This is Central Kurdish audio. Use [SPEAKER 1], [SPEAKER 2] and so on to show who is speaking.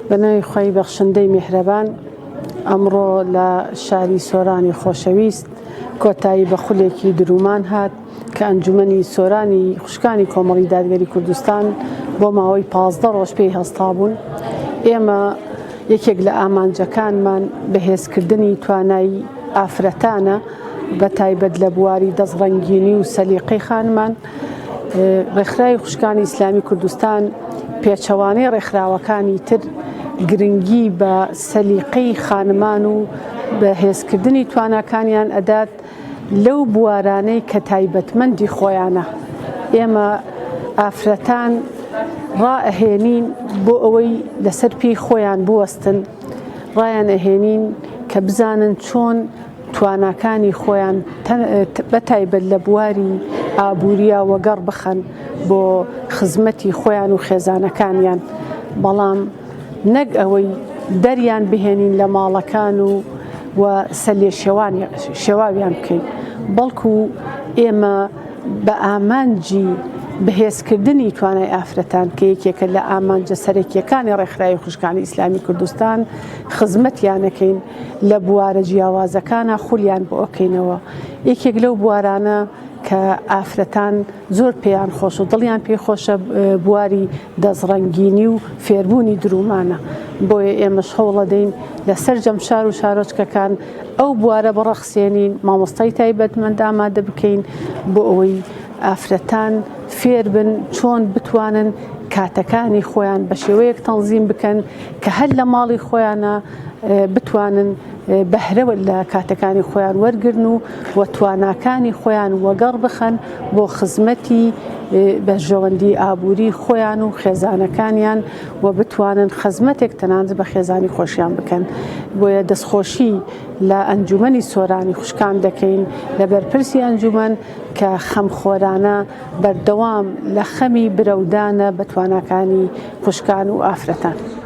[SPEAKER 1] بە ناوی خوای بەخشندەی میهرەبان ئەمڕۆ لە شاری سۆرانی خۆشەویست کۆتایی بە خولێکی درومان هات کە ئەنجومەنی سۆرانی خوشکانی کۆمەڵی دادگەری کوردستان بۆ ماوەی 15 ڕۆژ پێی هەستابوون ئێمە یەکێک لە ئامانجەکانمان بەهێزکردنی توانای ئافرەتانە بە تایبەت لە بواری دەستڕەنگینی و سەلیقەی خانمان ڕێکخراوی خوشکانی ئیسلامی کوردستان پێچەوانەی ڕێکخراوەکانی تر گرنگی بە سەلیقەی خانمان و بەهێزکردنی تواناکانیان ئەدات لەو بوارانەی کە تایبەتمەندی خۆیانە. ئێمە ئافرەتان ڕائەهێنین بۆ ئەوەی لەسەر پێی خۆیان بوەستن، ڕایان ئەهێنین کە بزانن چۆن تواناکانی خۆیان بە تایبەت لە بواری ئابووریا وەگەڕ بخەن بۆ خزمەتی خۆیان و خێزانەکانیان، بەڵام نەک ئەوەی دەریان بهێنین لە ماڵەکان و و سەرلێشێواویان بکەین، بەڵکو ئێمە بە ئامانجی بەهێزکردنی توانای ئافرەتان کە یەکێکە لە ئامانجە سەرەکییەکانی ڕێکخراوی خوشکانی ئیسلامی کوردستان خزمەتیانەکەین لە بوارە جیاوازەکانا خولیان بۆ ئەکەینەوە یەکێک لەو بوارانە کە ئافرەتان زۆر پێیان خۆش و دڵیان پێی خۆشە بواری دەستڕەنگینی و فێربوونی درومانە بۆیە ئێمەش هەوڵەدەین لە سەرجەم شار و شارۆچکەکان ئەو بوارە بڕەخسێنین مامۆستای تایبەتمەند ئامادە بکەین بۆ ئەوەی ئافرەتان فێربن چۆن بتوانن کاتەکانی خۆیان بە شێوەیەک تەنزیم بکەن کە هەر لە ماڵی خۆیانە بتوانن بەهرە لە کاتەکانی خۆیان وەرگرن و و تواناکانی خۆیان وەگەڕ بخەن بۆ خزمەتی بەرژەوەندی ئابووری خۆیان و خێزانەکانیان و بتوانن خزمەتێک تەنانەت بە خێزانی خۆشیان بکەن. بۆیە دەستخۆشی لە ئەنجومەنی سۆرانی خوشکان دەکەین لە بەرپرسی ئەنجومەن کە خەمخۆرانە بەردەوام لە خەمی برەودانە بە تواناکانی خوشکان و ئافرەتان.